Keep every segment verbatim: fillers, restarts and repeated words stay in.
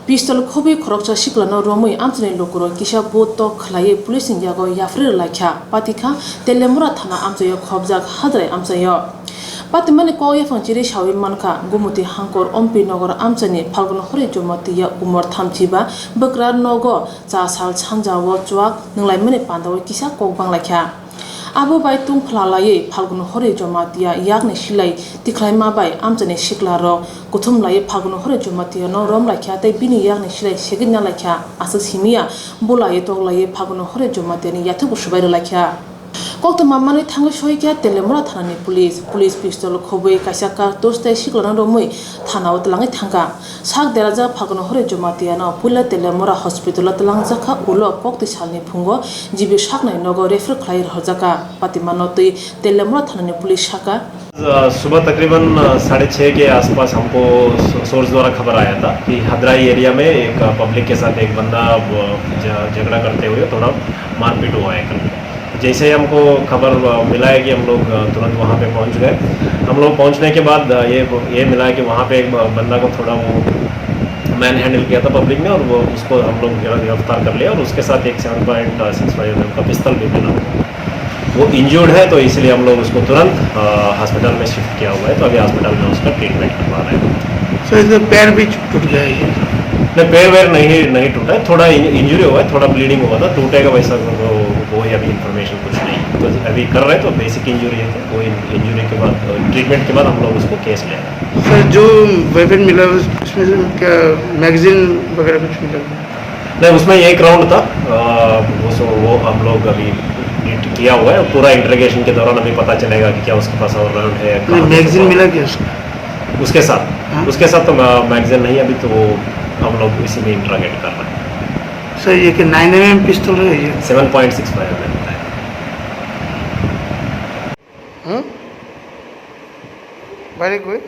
Pistol khobwi khoroksa siklano romwi amchaini lukurok kisa bud tok khlaiwi police ni yago yapharwi rwlaikha, patikha Teliamura thana amchaio khobjak Hadrai amchaio. Patimani kok yaphang chiri sawi mankha, Gumuti Hangkor Ompi Nogor amchaini Phalgun Hori Jamatia umor thamchiba bwkra nogo cha sal sanjao chuak nwnglaimani pandao kisa kok banglaikha. Abo bai tungphla laiwi Phalgun Hori Jamatia yakni silai tikhlaima bai amchaini siklarok kuthum laiwi Phalgun Hori Jamatiano romlaikha tei bini yakni silai segwi nalaikha. Aswk simiya bulaiwi toklaiwi Phalgun Hori Jamatiani yathukbo swbai rwlaikha. Koktwma manwi thangwi soikha Teliamura thanani police. Police pistol khobwi kaisa kartus tei siklano romwi thanao twlangwi thangkha. Sak derajak Phalgun Hori Jamatiano puila Teliamura hospital-o twlangjakha, ulo koktwi salni phungo G B saknai nogo refer khlai rohorjakha. Patimano twi Teliamura thanani police sakha. अ, सुबह तकरीबन, अ, साढ़े छः के आसपास हमको सो-, सोर्स द्वारा खबर आया था कि हदराई एरिया में एक, अ, पब्लिक के साथ एक बंदा, अ, झ-, झगड़ा करते हुए थोड़ा मारपीट हुआ है करके। जैसे ही हमको खबर, अ, मिला है कि हम लोग, अ, तुरंत वहाँ पे पहुँच गए। हम लोग पहुँचने के बाद, अ, ये, ये मिला है कि वहाँ पे एक ब-, बंदा को थोड़ा वो मैन हैंडल किया था पब्लिक ने और वो, उसको हम लोग गिर-, गिरफ्तार कर लिया और उसके साथ एक seven point six five M M का पिस्तौल भी मिला। वो इंजर्ड है, तो इसलिए हम लोग उसको तुरंत, अ, हॉस्पिटल में शिफ्ट किया हुआ है, तो अभी हॉस्पिटल में उसका ट्रीटमेंट करवा रहे हैं। सर, इसमें पैर भी टूट गया है? नहीं, पैर वैर नहीं, नहीं टूटा है, थोड़ा इन-, इंजरी हुआ है, थोड़ा ब्लीडिंग हुआ था, टूटेगा वैसा वो, वो ही अभी इन्फॉर्मेशन कुछ नहीं। तो अभी कर रहे हैं, तो बेसिक इंजरी है, वो इन-, इंजरी के बाद, अ, ट्रीटमेंट के बाद हम लोग उसको केस ले रहे हैं। सर, जो वेपन मिला, उस-, उसमें से क्या मैगजीन वगैरह कुछ मिला? नहीं, उसमें एक राउंड था, अ, वो सो, वो हम लोग अभी किया हुआ है, पूरा इंटरोगेशन के दौरान अभी पता चलेगा कि क्या उसके पास और राउंड है, नहीं, कहाँ से मैगजीन मिला क्या उसका? उसके साथ, हाँ? उसके साथ तो मै-, मैगजीन नहीं, अभी तो वो हम लोग इसी में इंटरोगेट कर रहे हैं। सर, ये क्या नाइन एम एम पिस्तौल है ये? Seven point six five M M है। হুম? বাড়ি কই?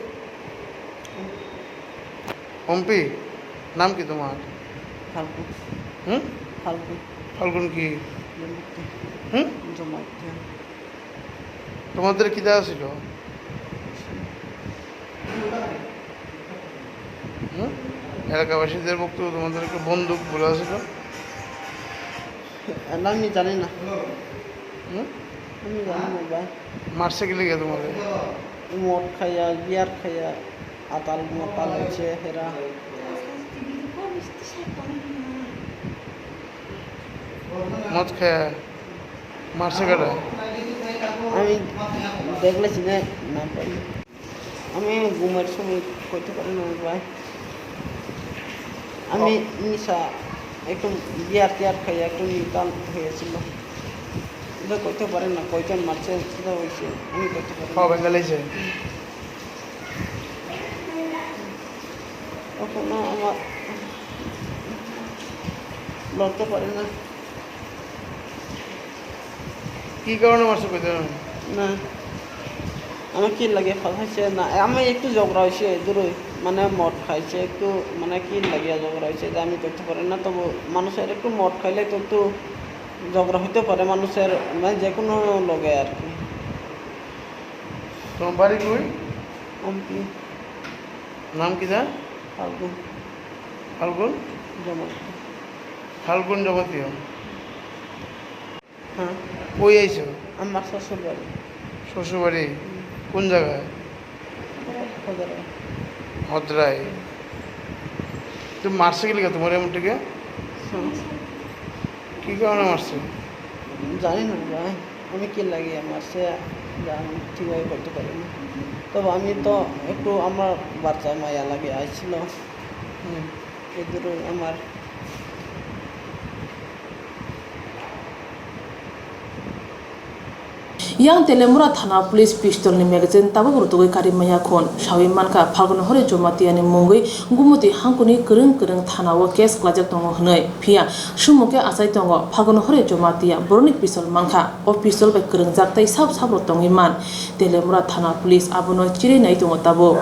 হম্পি। নাম কি তোমার? ফাল্গুন। হুম? ফাল্গুন। ফাল্গুন কি? জমাইতে। হুম? জমাইতে। তোমাদের কিতা ছিল? হুম? এলাকাবাসীদের বক্তব্য তোমাদের একটা বন্দুক বলা ছিল। না, আমি জানি না। হুম? আমি জানি না, ভাই। মারছে কি লেগে তোমাদের? মদ খাইয়া, বিয়ার খাইয়া, আতাল মাতাল হয়েছে এরা। মদ খাইয়া মারছে কেটা? আমি দেখলে চিনে না পাই। আমি ঘুমের সময় করতে পারি না, ভাই। আমি নিশা একটু বিয়ার টিয়ার খাই, একটু নিতাল হয়েছিল। এটা করতে পারি না, কয়জন মারছে, সেটা হয়েছে, আমি করতে পারি না। খাওয়া বেঙ্গালি যে? তখন আমার লড়তে পারি না। কি কারণে মারছে কইতে পারবেন? না, আমার কি লাগে, ফাঁসাইছে না, আমি একটু ঝগড়া হয়েছে দূরে, মানে মদ খাইছে একটু, মানে কি লাগিয়া ঝগড়া হয়েছে যে আমি করতে পারি না। তবু মানুষের একটু মদ খাইলে তো একটু ঝগড়া হইতে পারে মানুষের, মানে যে কোনো লগে আর কি। তোমার বাড়ি কই? অম্পি। নাম কি তার? ফাল্গুন। ফাল্গুন? জমাতিয়া। ফাল্গুন জমাতিয়া। হ্যাঁ। কই আইছো? আমার শ্বশুর বাড়ি। শ্বশুর বাড়ি? হুম। কোন জায়গায়? হদরাই। হদরাই। তো মারছে কি লেগে তোমার এমন টিকে? হ্যাঁ। কি কারণে মারছে? জানি না ভাই, আমি কি লাগিয়ে মারছে, যা আমি ঠিকভাবে বলতে পারি না। তবে আমি তো একটু আমার বাচ্চা মায়া লাগে আইছিল। হুম। এদুরো আমার। Yang Teliamura thana police pistol ni magazine tabuk rutugwi kari maya khun. Sawi mankha, Phalgun Hori Jamatia ni mungwi Gumuti hangkuni kwrwng kwrwng thana o case kwlaijak tongo hwnwi. Phiya sumung khe achai tongo, Phalgun Hori Jamatia borokni pistol mankha. O pistol bai kwrwngjak tei sab sabo tongwi man. Teliamura thana police abono chiri nai tongo tabuk.